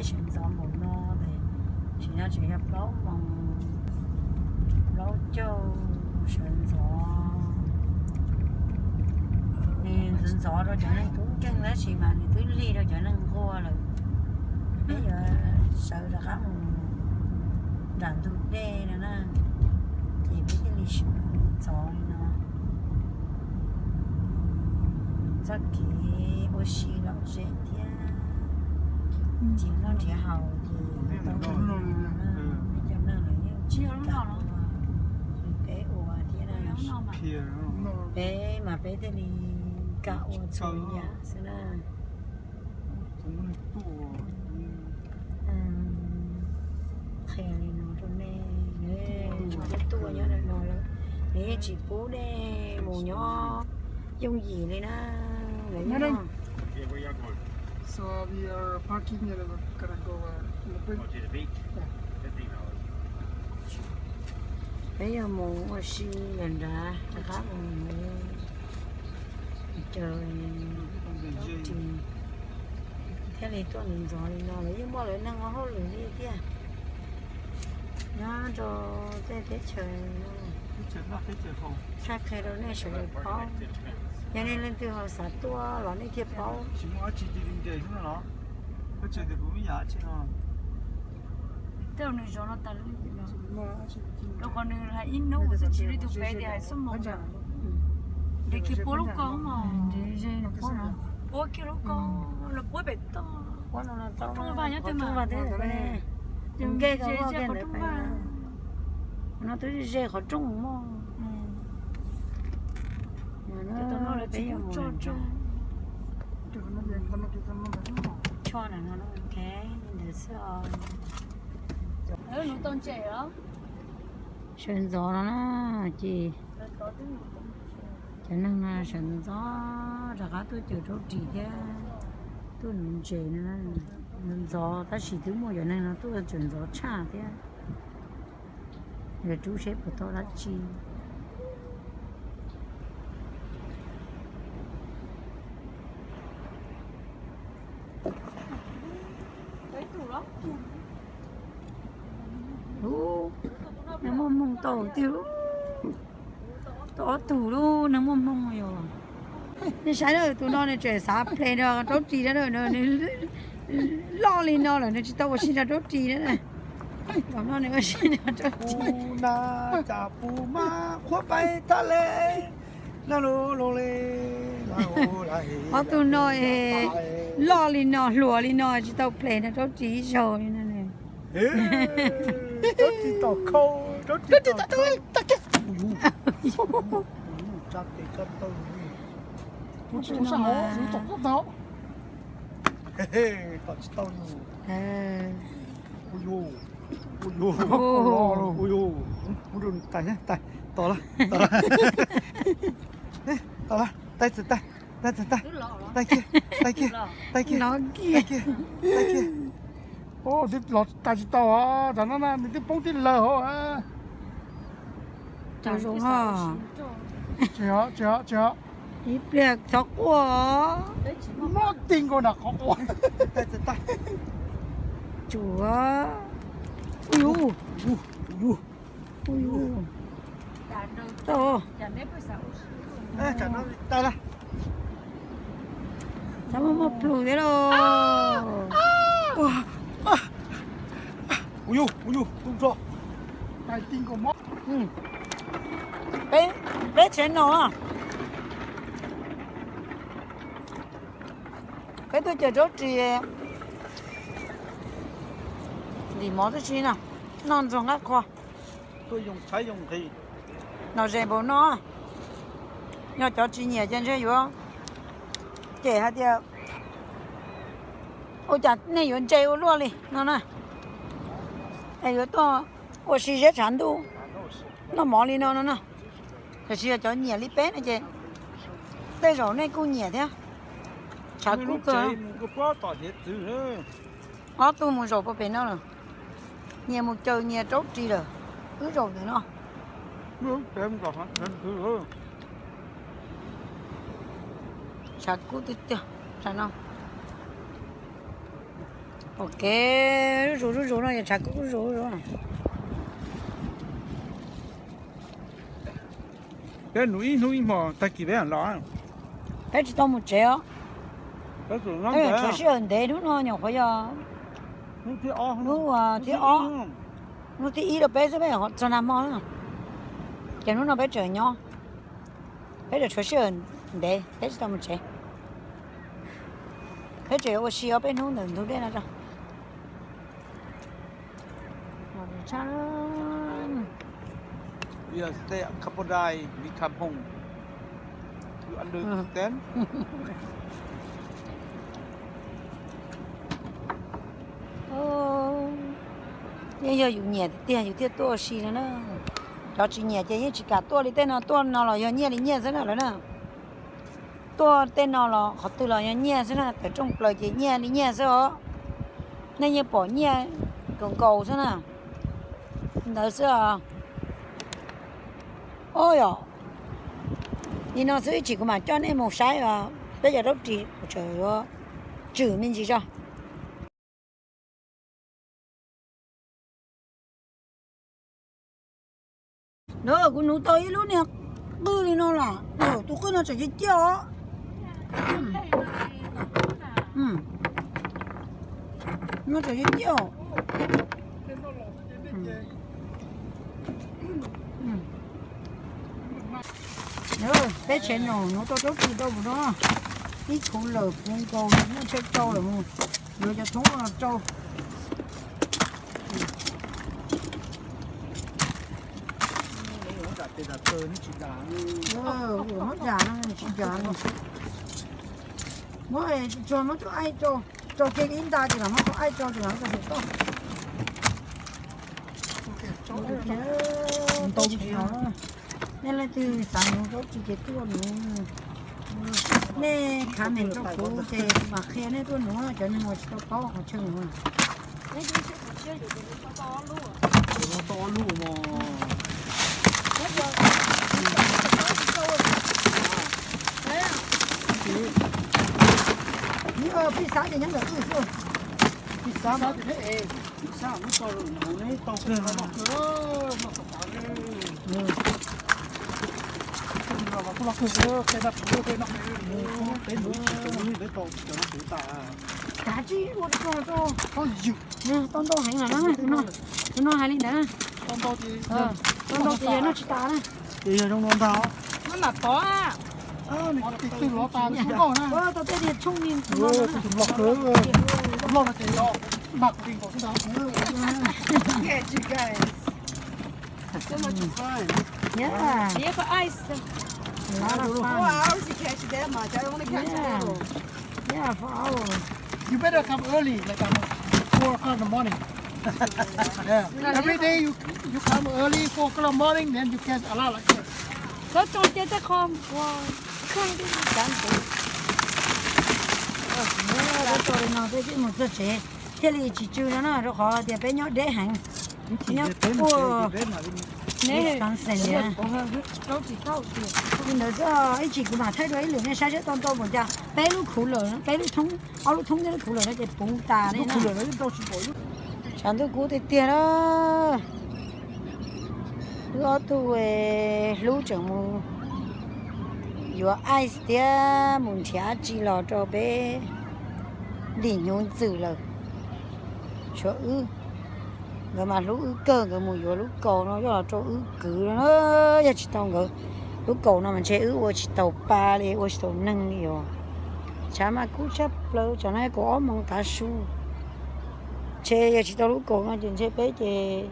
Sawv ntxov npaum no, tsim no tseem yog plaub moos plaub caug sawv ntxov. Nws ntxov ntxov rau cov neeg tub nkeeg tab sis mas nws twb lig rau cov neeg nquag lawm. Peb yuav sawv rov qab mus nram ntug dej no na, ces peb thiaj li sawv ntxov li no. Txoj kev ua si lom zem thiab nrhiav noj nrhiav haus ces tau, peb cov neeg lawv yeej tsis kam ua li peb ua thiab na. Peb mas peb thiaj li kam ua txhua yam xwb na. Qhia li no rau nej, tsis pub tuaj nyob ntawm no lawm, nws yeej tsis pub nej mus nyob yooj yim li na. Lawv yeej So we are parking here, we're gonna go, uh, in the break. Yeah. Peb yuav mus ua si nram nrad rov qab mus caw ris thiaj li tuaj ntxov ntxov li no. Lawv yeej muaj lawv neeg ua hauj lwm li thiab nyob rau tej teb chaws no. Tshaj qhia rau nej sawv daws paub, yog nej leej twg ho xav tuaj los nej thiaj paub. Tej zaum nws zov no tas li, rau qhov nws hais ib hnub xwb tsis li tus pem tias hais xub moos. Nws kiag puab lub koob mog, puab kiag lub koob los puab pem toj, qhov rooj vag nyob twg mas, nkej ze qhov rooj vag. No twb ze qhov rooj mog. Tso, tso. Tso no, ntawd xwb os. Sawv ntxov no na, ces cov neeg no sawv ntxov rov qab tuaj caw raub ris thiab tuaj nuv ntses no. Ntxov tab sis twb muaj cov neeg no tuaj tseem ntxov tshaj thiab. Yuav rub seb puas tau dab tsi. Ub, neeg muaj hmoo tau tiag, tau ob tug lub neeg muaj hmoo yom. Nej saib na, tus no nws tseem xav play nrog raub ris na, nws loj li no lawm nws tsis tau ua si nrog raub ris na. Tom no nws ua si nrog raub ris. Ob tug no es loj li no, hluas li no tsis tau play nrog raub ris ib zaug li no. Raub ris tom khau, raub ris tom khau. Tom tsis tau li. Tais, tais, tais, tais, tais kiag, tais kiag, tais kiag, tais kiag. Twb los tais tsis tau os, tam no nws twb poob tib lawg hauv. Tsis, tsis, tsis. Ib pliag txhob quaj. Muab ti nkaus nram qhov quav. Tsuav. Ui yus. Tau. Txhob muaj muaj plhus thiab lauj. Peb, peb tsev no, peb tuaj caw raub ris, ntim mov tib si na, noj ntxuag nqaj qhua. Lom zem npaum no, yog cov tsis nyiam ces ntshe yuav cem hais tias ua cas nej yuav ntse ua luaj li no na. Es yuav tuaj ua si ziab tshav ntuj noj mov li no no na. Tiam sis yog cov nyiam li peb no ces tej zaum nej kuj nyiam thiab. Tshav kub kawg. Ob tug mus zaum puag pem no lawm. Nyias mus caw nyias raub ris lawm. Wb zaum ntawm no. Tshav kub tiag tiag tsam no. Ok, zuj zus zuj zus no, yog tshav kub zuj zus zuj zus. Peb nus ib hnub ib hmos tag kis peb los. Peb tsis tau mus tsev os. Peb tshuav sij hawm ntev hnub no nyuam qhuav yog hnub thib ob, hnub thib ib rau peb xwb, peb txog nag hmo na. Ces hnub no peb tseem nyob, peb tseem tshuav sij hawm ntev, peb tsis tau mus tsev. Peb tseem yuav ua si ob peb hnub ntawm ntug dej no tso. Yeej yog yus nyiam tiag yus thiaj tuaj ua si no na. Cov tsis nyiam ces yeej tsis kam tuaj li. Tej no tuaj no los yog nyiaj li nyiaj xwb na lawm na. Tuaj tej no los qhov twg los yog nyiaj xwb na, tawm rooj plaws ces nyiaj li nyiaj xwb os. Nej yeej pom nyiaj nkaus nkaus xwb na. Ntawd xwb os. Oj yom, nim no xwb ib chim kuv mam coj nej mus saib peb cov raub ris tswm me ntsis tso. No kuv nuv tau ib lub niag qwj li no los, tus qwj no tseem ciaj ciaj os. No tseem ciaj ciaj. Peb tsev no nuv tau raub ris tau mus no, ib khuv lawm puv nkaus, muaj tsheb rau lawm mus, yuav cov thoob los rau. Muab dam no tsis dam, muab tsuag muab tus aib rau, rau kiag ib nta ces los muab tus aib rau ces los tau. Nej leej twg xav nuv raub ris ces tuaj nuv. Nej comment rau kuv ces kuv mam qhia nej tuaj nuv, cov neeg uas tsis tau paub qhov chaw nuv. Pij xab ces nyob ntawm wb xwb. Pij xab no ces neb es, pij xab mus tso neb tau kawg no. Kuj los kawg, peb nuv ib chim tau, peb tau cov no kuv tas. Kav tsij ua rau tau ywm. Tau ntau heev lawm na, tus no hais li ntawd na. Tau ntau ces yog noj tsis tas na. Ces yog zoo no ntag. Noj mam pov. Nws twb los tas nws tsis nkauj na. Tau tej tiag tshooj ni tus no. Tus los kawg, los no ces yog mag kuv li nkaus xwb ntag. Yeah. Yeah, for ice. A lot of fun. Four hours to catch that much. I only catch a little. Yeah, four hours. You better come early, like, um, four o'clock in the morning. Yeah. Every day you, you come early, four o'clock morning, then you catch a lot like this. Txhob tso cia tej qho ua kheej li cas ntxiv. Txhob tso li no peb twb mus txog tsev thiaj li tsis tsw no na, rau qhov tias peb nyob deb heev. Nyob puag Wisconsin. Li ntawd xwb, ib chim kuv mam thaij dua ib lwm nej saib seb tau ntau npaum cas. Peb lub khuv lawm, peb lub thoob, ob lub thoob thiab lub khuv lawm no ces puv tas li na. Tshav ntuj kub tiag tiag na. Wb ob tug hlub tseem mus yuav ice thiab mus nrhiav dab tsi los rau peb ntim hnyuv ntxwm lawm. Tshuav wb, nkawd mas hlub wb kawg, nkawd mus yuav lub kaus no coj los rau wb kwv no. Yog tsis tau nkawd lub kaus no mas ntshe wb ua tsis taus pa li, ua tsis taus neeg li os. Tshav mas kub tshaj plaws, tsam no kaum ob moos tav su. Ntshe yog tsis tau lub kaus no ces ntshe peb ces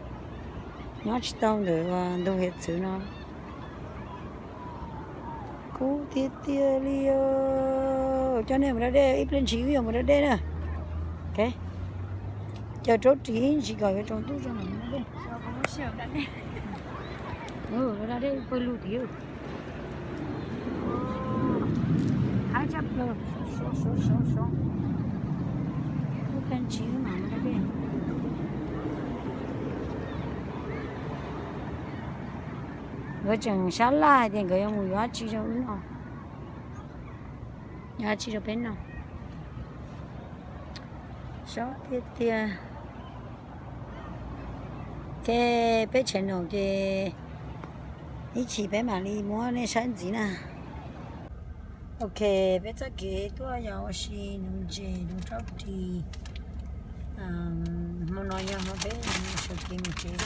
nyob tsis tau ntawm ntug hiav txwv no. Kub tiag tiag li os. Coj nej mus da dej, ib pliag ntshis wb yuav mus da dej na. Caw raub ris ib ntsis kom yuav tsaus ntuj tso mam da dej. Da dej pawg lug tid. Haib tshaj plaws. Ib pliag ntshis wb mam da dej. Nkawd tseem sab laj hais tias nkawd yuav mus yuav dab tsi rau wb no, yuav dab tsi rau peb no. Sov tiag tiag. Ok, peb tsev no ces ib chim peb mam li muab nej saib ntxiv na. Ok, peb txoj kev tuaj yog ua si nuv ntses nuv raub ris. Hmo no yog hmo peb sawv kev mus tsev.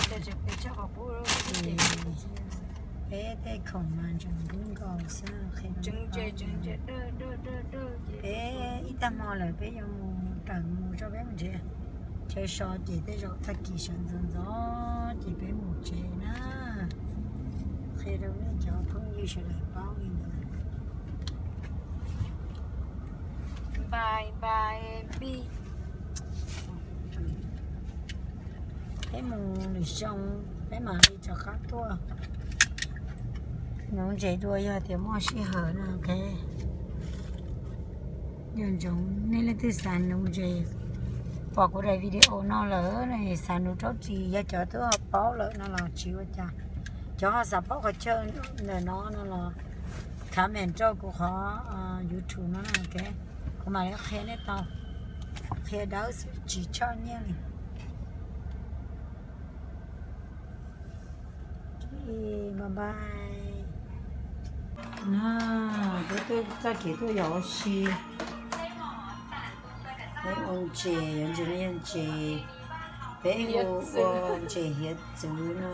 Peb tej khoom mas ntseem kub nkaus xwb, qhia rau nej paub. Peb ib tag hmo lawm peb yuav mus tawm mus tso peb mus tsev. Chaw so ces tej zaum tag kis sawv ntxov ntxov ces peb mus tsev na. Qhia rau nej cov phooj ywg sawv daws paub li ntawd. Peb mus lwm xyoo peb mam li rov qab tuaj nuv ntses dua yog tias muaj sij hawm no. Ok, nco ntsoov nej leej twg xav nuv ntses, pom kuv daim video no lawm xav nuv raub ris, yog cov twb ho paub lawm no los tsis ua cas. Cov ho xav paub qhov chaw ntawm no no los comment rau kuv qhov YouTube no na. Ok, kuv mam li qhia nej tau, qhia dawb xwb tsis tshaj nyiaj li. Bye bye. No, peb txoj kev tuaj yog ua si. Peb ua ntses, yog ntses no yog ntses, peb hu ua ntses hiav txwv no.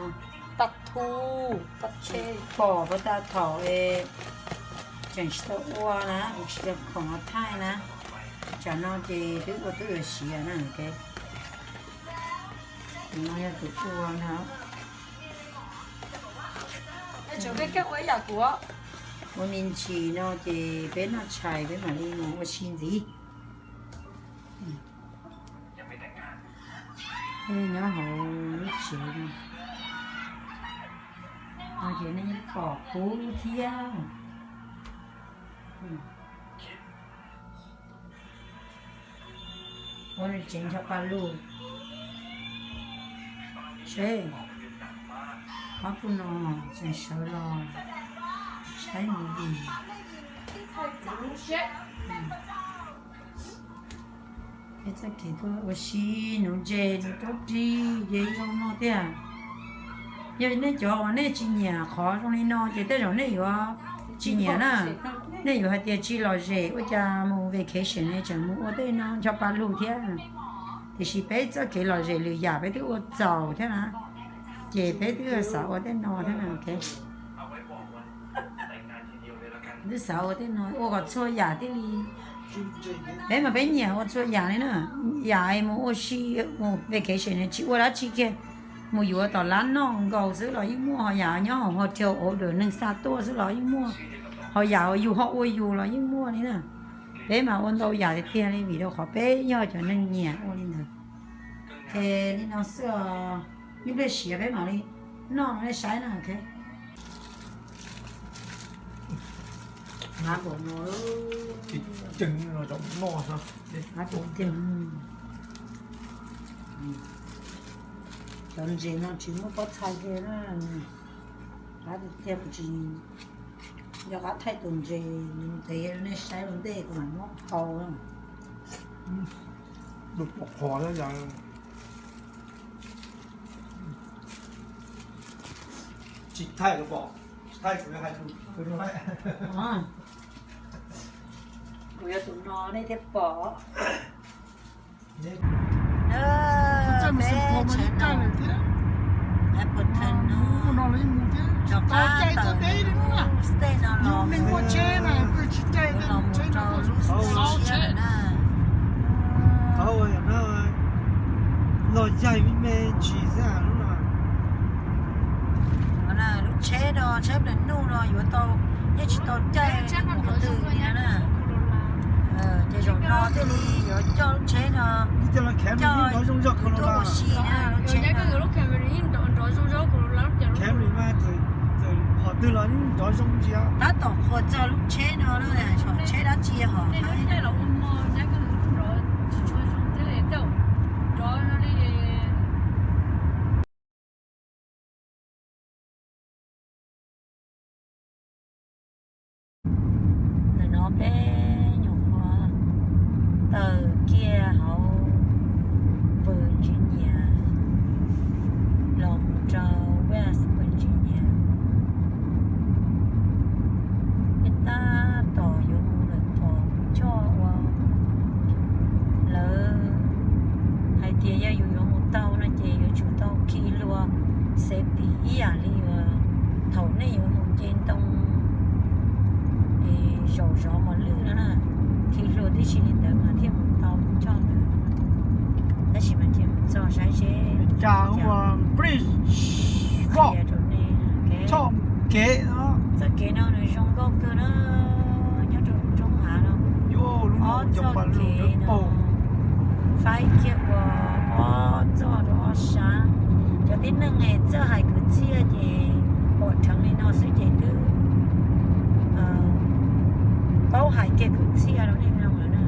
Pom peb tag thaum tseem tsis tau ua na, kuv tsis tau khoom ua thaij na. Tsam no ces twb ua twb yuav siav na. No yog tus ua no. Ua me ntsis no ces peb noj tshais peb mam li mus ua si ntxiv. Nyob hauv lub tsev no ces nej pom kub thiab. Ua tsev ncho pa lug seb ob tug no tseem sawv los saib movie. Peb txoj kev tuaj ua si nuv ntses nuv raub ris ces zoo no tiag. Yog nej cov uas nej tsis nyiam qhov zoo li no ces tej zaum nej yuav tsis nyiam na. Nej yuav hais tias tsis lom zem ua cas mus vacation tseem mus ua tej no ncho pa lug thiab. Tiam sis peb txoj kev lom zem lwm yam peb twb ua txaus thiab na, ces peb twb xav ua tej no thiab na. Twb xav ua tej no ua kom txhua yam thiaj li, peb mas peb nyiam ua txhua yam li na. Yam mus ua si mus vacation tsis ua dab tsi kiag, mus yuav tom lab noj nkaus xwb los yeej muaj, ho yam nyob hauv hotel order neeg xa tuaj xwb los yeej muaj, ho yam yus ho ua yus los yeej muaj li na. Peb mas ua ntau yam tiag tiag li vim rau qhov peb yog cov neeg nyiam ua li ntawd. Ces li no xwb os, ib pliag siav peb mam li noj no nej saib na. Hnab npaum no, hnab npaum no, cov ntses no tsis muaj pob txha kiag na. Qab tiag tiag, kuv tsis nco qab thaij tus ntses ntev nej saib ua ntej kuv mam muab hau. Lub pom qhov na yom. Tsis thaij los pom, tsis thaij kuv yuav hais tus no. Kuv yuav tus no nej thiaj pom. Peb tsev no, Appleton no, rov qab tawm lub stage no los mus los mus rau lub xub tshiab na. Los yaig me me ntsis xwb lub no. Lub tsheb no, tsheb plaws nuj no yuav tau, yeej tsis tau caij mus qhov twg li no na. Ces zaum no thiaj li yuav coj lub tsheb no, coj tuaj ua si na, lub tsheb no. Tab tom qhuas txog lub tsheb no na, tsheb dab tsi hos. Ntawm no peb nyuam qhuav tawm kiag hauv Tias yog yus yuav mus tau no ces yuav tsum tau khi hlua safety ib yam li uas thaum nej yuav mus nce ntoo es zaum zov mos lwj no na, khi hlua tib si li ntawd mas thiaj mus tau tus choj ntawd. Tab sis mas cia mus txog saib seb cas ua bridge qhia rau nej. Txoj kev no nws zoo nkauj kawg na, nyob rau lub roob hav no, ob txoj kev no faib kiag ua ob txoj rau ob sab. Cov tib neeg es txawj hais kwv txhiaj ces pom dheev li no xwb ces twb paub hais kiag kwv txhiaj rau nej mloog lawm na.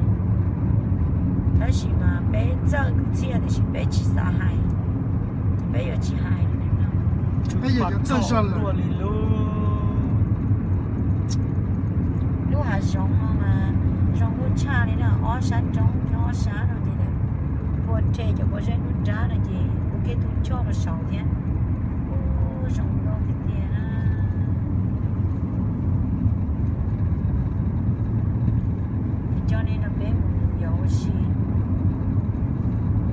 Tab sis mas peb txawj kwv txhiaj tiam sis peb tsis xav hais, ces peb yuav tsis hais rau nej mloog. Peb yuav txawj zog lawm. Lub hav zoov no mas zoo nkauj tshaj li na, ob sab roob nyob ob sab no ces lawv pua rhe cov pob zeb nruab nrab no ces ua kiag tus choj rau saud thiab. Ub, zoo nkauj tiag tiag na. Coj nej nrog peb mus yos ua si.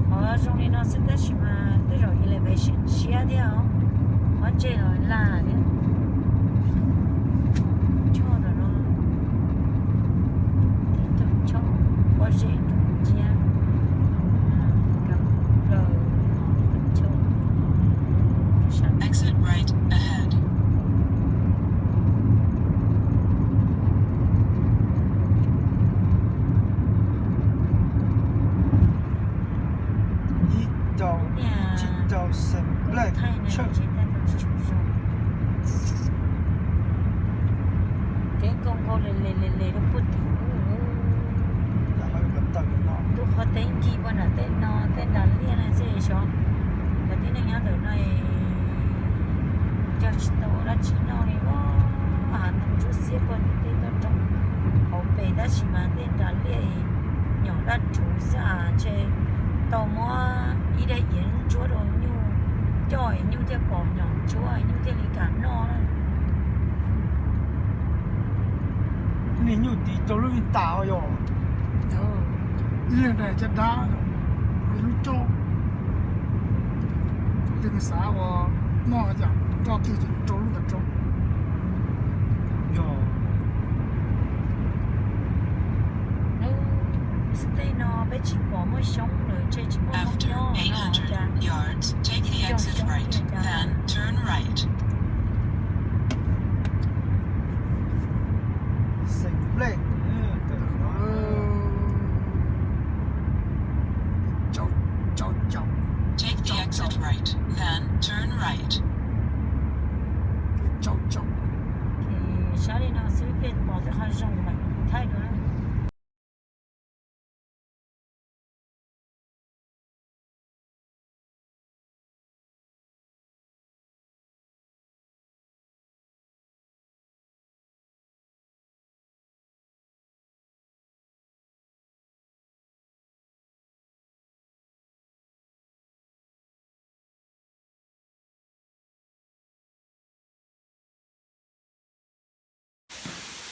Qhov zoo li no xwb tab sis mas tej zaum elevation tshiab thiab os. Qhov tseg los lag thiab. Choj ntawm no, tib tug choj pob zeb nruab nciab, ka plaws choj. Exit right ahead. Ib tau, ib tau xeem nplej tshawj. Kev nkaus nkaus le le le le rau puag tim ub. Lub qhov teb nkig puag nram tej no, tej nras liaj no xwb xyov cov tib neeg nyob ntawm no cog tsis tau dab tsi noj li. Hav ntoo ntsuab xiab puag tim tej toj roob hauv pes tab sis mas tej nras liaj nyom daj rhuv xwb, ntshe tau muab ib daim iav ntsuab rau nyuj coj es nyuj thiaj pom nyom ntsuab nyuj thiaj li kam noj na. Niag nyuj tis rau lub me tas yog ib leeg daim caj dab, lub coj. Leej xav ua noj yam roj twg ces rau lub ntawd rau. Yog lub stage no peb tsis pom muaj xyoob lawm, ntshe tsis muaj hmoob nyob no cas. Xeem nplej. Sab li no xwb peb pom tej qhov zoo mas thaij dua.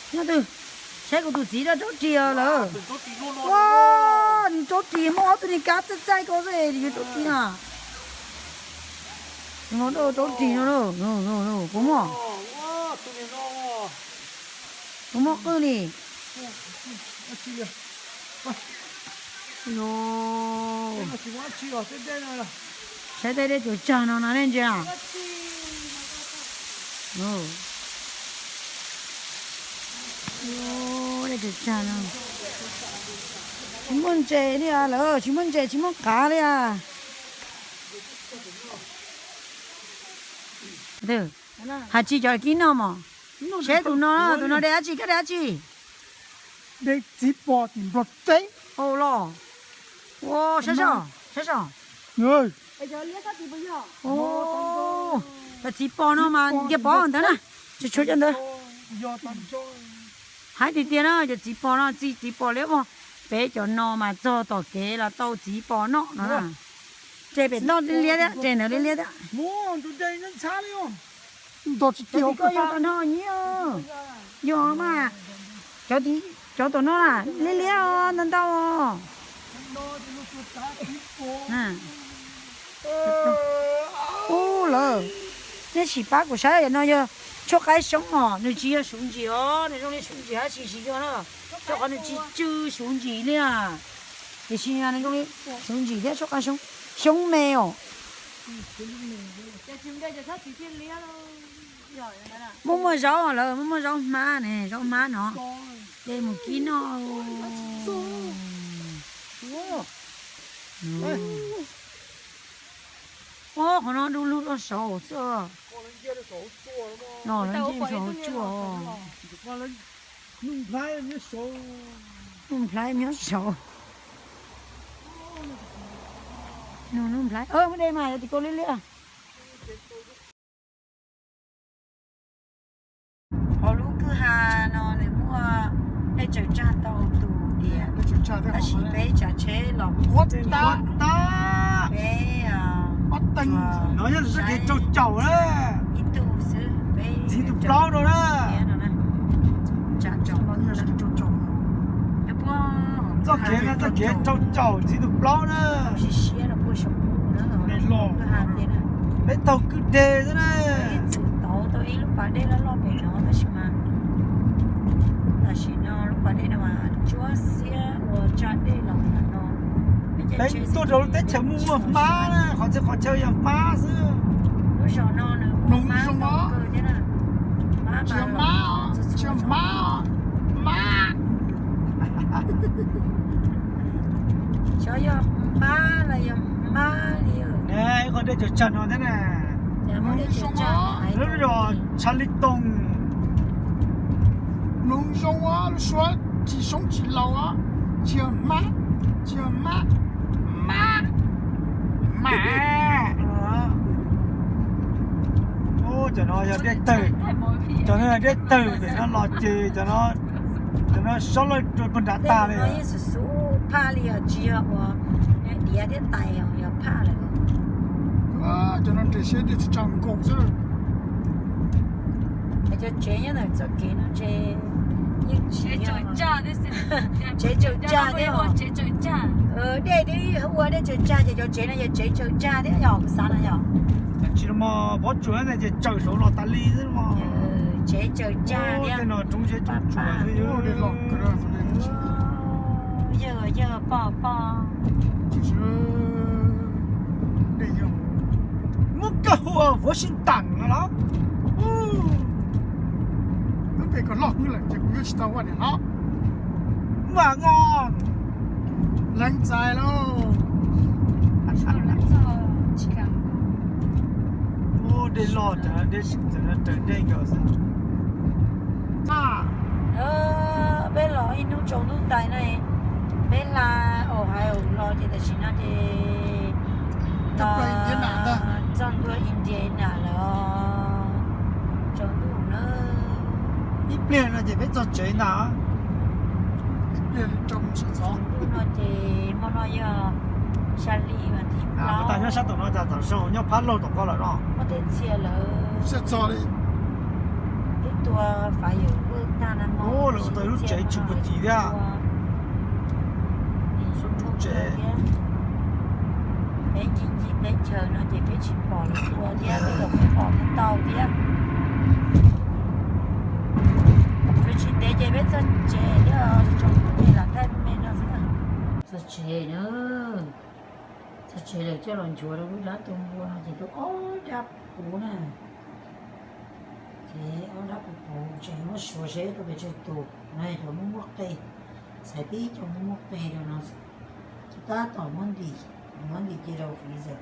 Nyob twg, saib kuv tus txiv rau raub ris lawm. Ua, nws raub ris muaj ob tug niag kab txaij txaij ko xwb, nws raub ris na. Nws raub ris no, kuv muaj, kuv muaj qwj li. Saib tej dej tsaws tsag no no nej ntsia. Dej tsaws tsag no. Tsis muaj ntses li lawm, tsis muaj ntses tsis muaj qav li. Hais tsis cov kib noj mos. Saib tus no, tus no de dab tsi, koj de dab tsi? De txiv pos tim Nplog teb. Los, ua, saib so, saib so. Cov txiv pos no mas ntiag pov ntawd na, tsis tshuav cov ntawd. Hais tiag tiag na, cov txiv pos no txi txiv pos liab vog, peb cov no mas txog tom kev los tau txiv pos noj no na. Ces pem toj liab liab thiab, ces ntawd liab liab thiab. Ntog tsis tiag. Koj yog tom no nyiab, yog mas, cov tom no na, liab liab ntau ntau os. Ub lawm, nej sim pab kuv saib, no yog tshuaj qaib xyoob os, nws tsis yog suv ntsim os, nws zoo li suv ntsim tab sis tsis yog na, rau qhov nws tsis tsw suv ntsim li. Tiam sis nws zoo li suv ntsim thiab tshuaj qaib xyoob, xyoob me os. Muaj muaj zaub lawm, muaj muaj zaub hmab ne, zaub hmab no, de mus kib noj. Ua, qhov no du lug rau saud xwb. No lawv nce saud tsuaj. Nuj nplhaib nyob saud. Nuj nplhaib, muab de mas yog tim kau liab liab. Hauv lub kwj ha no nws muaj dej tsaws tsag tau tus diam, tab sis peb tsav tsheb los, peb, no yog txoj kev tsaus caum na, ib tug xwb, peb ntxiv tus plaub rau na. Txoj kev no txoj kev tsaus caum ntxiv tus plaub na. Peb taug kwj deg xwb na. Ib txwm tau tau ib lub pas dej loj loj pem no tab sis mas tam sim no lub pas dej no mas tsuab xiab ua tsag dej los no. Peb tuaj rau lub teb chaws muaj muaj hmab na, qhov txhia qhov chaw yog hmab xwb. Lub zos no nws muaj hmab ntau kawg thiab na. Hmab mas los txhua txhua zos. Xyov yog hmab los yog hmab li. Ib qho dej tsaws tsag no thiab na. Lub zos Tshav Li Toog. Mloog zoo os, lub suab tsis soob tsis laus os. Tsis yog hmab, tsis yog hmab, hmab, hmab. Cov no yog dej tawg, cov no yog dej tawg, cov no los ces cov no sob lawm rau puag nrad tag li. Xub xub phaj li os, tsis yog ua diav thiab tais os, yog phaj lawm. Cov no nres siab dej tsis tsaus nkoos xwb. Cov tsev nyob ntawm txoj kev no ntshe yeej tsis, tsev tsaws tsag thiab os. Dej twb ua dej tsaws tsag ces cov tsev no yog tsev tsaws tsag thiab yog kuv xav no yog. Tsis los pob tsuas ces tsaws saud los tas li xwb. Tsev tsaws tsag thiab. Tej no roob siab tsuas tsuas xwb. Yawg yawg pog pog. Muab kawg hu ua Washington no los. Lub npe kom loj hwv lawm ces kuv yuav tsis tau ua niam hlob. Mas ngo lees txais lauj. Dej loj, raws dej nkaus xwb. Peb los ib hnub tsaus ntuj ntais na, peb hla Ohio los ces tam sim no ces txog ntua Indiana lawm. Tsaus ntuj na. Ib pliag no ces peb txog tsev ntag. Ib pliag li rau mus sawv txog. Ntuj no ces hmo no yog xya li vas thib plaub. Kuv tas nyob sab tom no tas txog saum nyob phab laug tom ko lawm no. Muaj tej txhia lawm. Sawv txog li. Twb tua fav yawm vwj tag na. Lawv ua tau ib lub tsev tshwm puag tim thiab. Peb ncig ncig teb chaws no ces peb tsis pom lawv ua thiab, peb los peb pom tau thiab. Tsuas tsis ntev ces peb txog tsev thiab, tsaus ntuj ces lam thaij me no xwb. Txog tsev na, txog tsev lawm coj los nchuav rau lub dab tuag npua no ces tus ob dab puv na. Ces ob dab puv puv tseem muab suav seb tus pes tsawg tus no, cov muaj muaj qe, xaiv tib cov muaj muaj qe rau no, tab tom muab ntim, muab ntim cia rau freezer.